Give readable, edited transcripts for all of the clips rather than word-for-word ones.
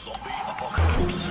Zombie apocalypse.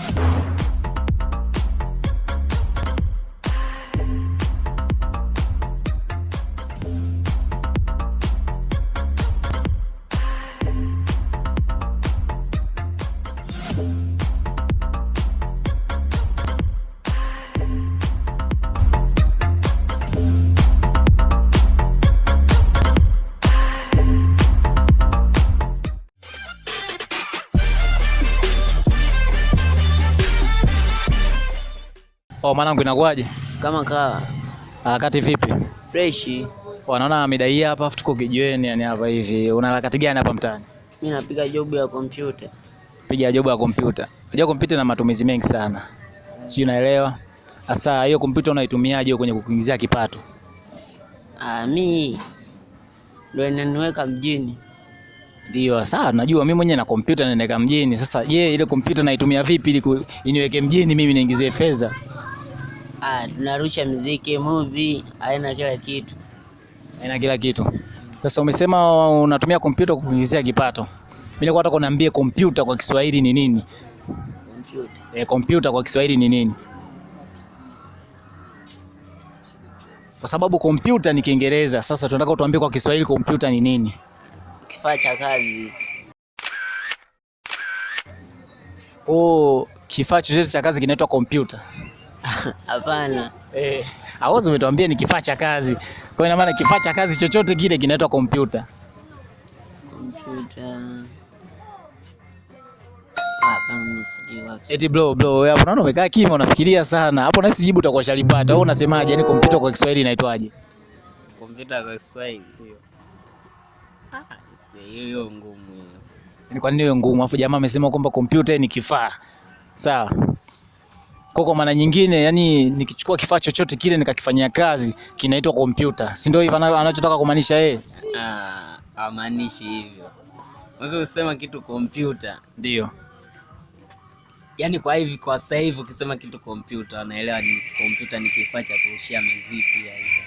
Oh, mwanangu inakuwaje? Kama kawa. Harakati vipi? Fresh. Wanaona mida hii hapa afu tuko kijiweni yani hapa hivi. Una harakati gani hapa mtaani? Mimi napiga job ya kompyuta. Piga job ya kompyuta. Unajua kompyuta ina matumizi mengi sana. Sijui unaelewa? Sasa hiyo kompyuta unaitumiaje kwenye kukuingizia kipato? Ah, mi ndio inaniweka mjini. Ndio, sasa najua mimi mwenyewe na kompyuta naendeka mjini. Sasa je, ile kompyuta naitumia vipi ili iniweke mjini mimi niingizie fedha? Ah, tunarusha muziki, movie, aina kila kitu. Haina kila kitu. Sasa umesema unatumia kompyuta kukuingizia kipato. Mimi nilikuwa nataka uniambie kompyuta kwa Kiswahili ni nini? Kompyuta. E, kompyuta kwa Kiswahili ni nini? Kwa sababu kompyuta ni Kiingereza. Sasa tunataka utuambie kwa Kiswahili kompyuta ni nini? Kifaa cha kazi. Kwa kifaa chochote cha kazi kinaitwa kompyuta. Hapana. Eh, awozi umetuambia ni kifaa cha kazi. Kwa ina maana kifaa cha kazi chochote kile kinaitwa kompyuta. Kompyuta. Hapana, mimi sijui wa Eti bro bro, wewe hapo naona umekaa kimya unafikiria sana. Hapo nahisi jibu utakuwa ushalipata. Wewe unasemaje? Yaani kompyuta kwa Kiswahili inaitwaje? Kompyuta kwa Kiswahili ndio. Ah, hiyo ngumu hiyo. Yaani kwa nini hiyo ngumu? Alafu jamaa amesema kwamba kompyuta ni kifaa. Sawa. Kwa maana nyingine, yani nikichukua kifaa chochote kile nikakifanyia kazi kinaitwa kompyuta. Si ndio hivyo anachotaka kumaanisha yeye? Ah, hamaanishi hivyo. Wewe usema kitu kompyuta. Ndio. Yaani kwa hivi kwa sasa hivi ukisema kitu kompyuta wanaelewa ni kompyuta ni kifaa cha kurushia muziki ya hizo.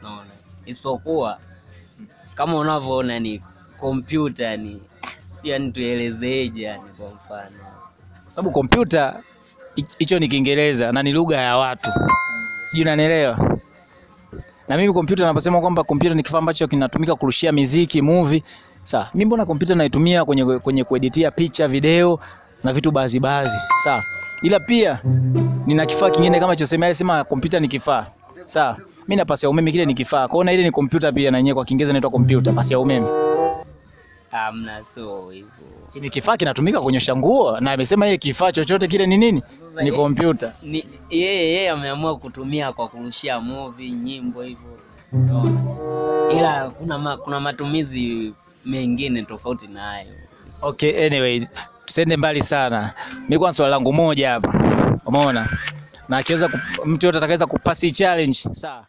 Naona. Isipokuwa kama unavyoona ni kompyuta ni si yani tuelezeje yani kwa mfano. Kwa sababu kompyuta hicho ni Kiingereza na ni lugha ya watu. Sijui unanielewa? Na mimi kompyuta naposema kwamba kompyuta ni kifaa ambacho kinatumika kurushia miziki, movie. Sawa. Mimi mbona kompyuta naitumia kwenye kueditia picha, video na vitu baadhi baadhi. Sawa. Ila pia nina kifaa kingine kama chosema alisema kompyuta ni kifaa. Sawa. Mimi na pasi ya umeme kile ni kifaa. Kwa hiyo na ile ni kompyuta pia na yenyewe kwa Kiingereza inaitwa kompyuta, pasi ya umeme. Hamna, so hivyo. Si ni kifaa kinatumika kunyosha nguo na amesema yeye kifaa chochote kile ni nini? Ni kompyuta. Ni yeye ameamua kutumia kwa kurushia movie, nyimbo hivyo. Unaona? Ila kuna matumizi mengine tofauti na hayo. Okay, anyway, tusiende mbali sana. Mimi kwa swali langu moja hapa. Umeona? Na akiweza mtu yote atakaweza kupasi challenge, sawa.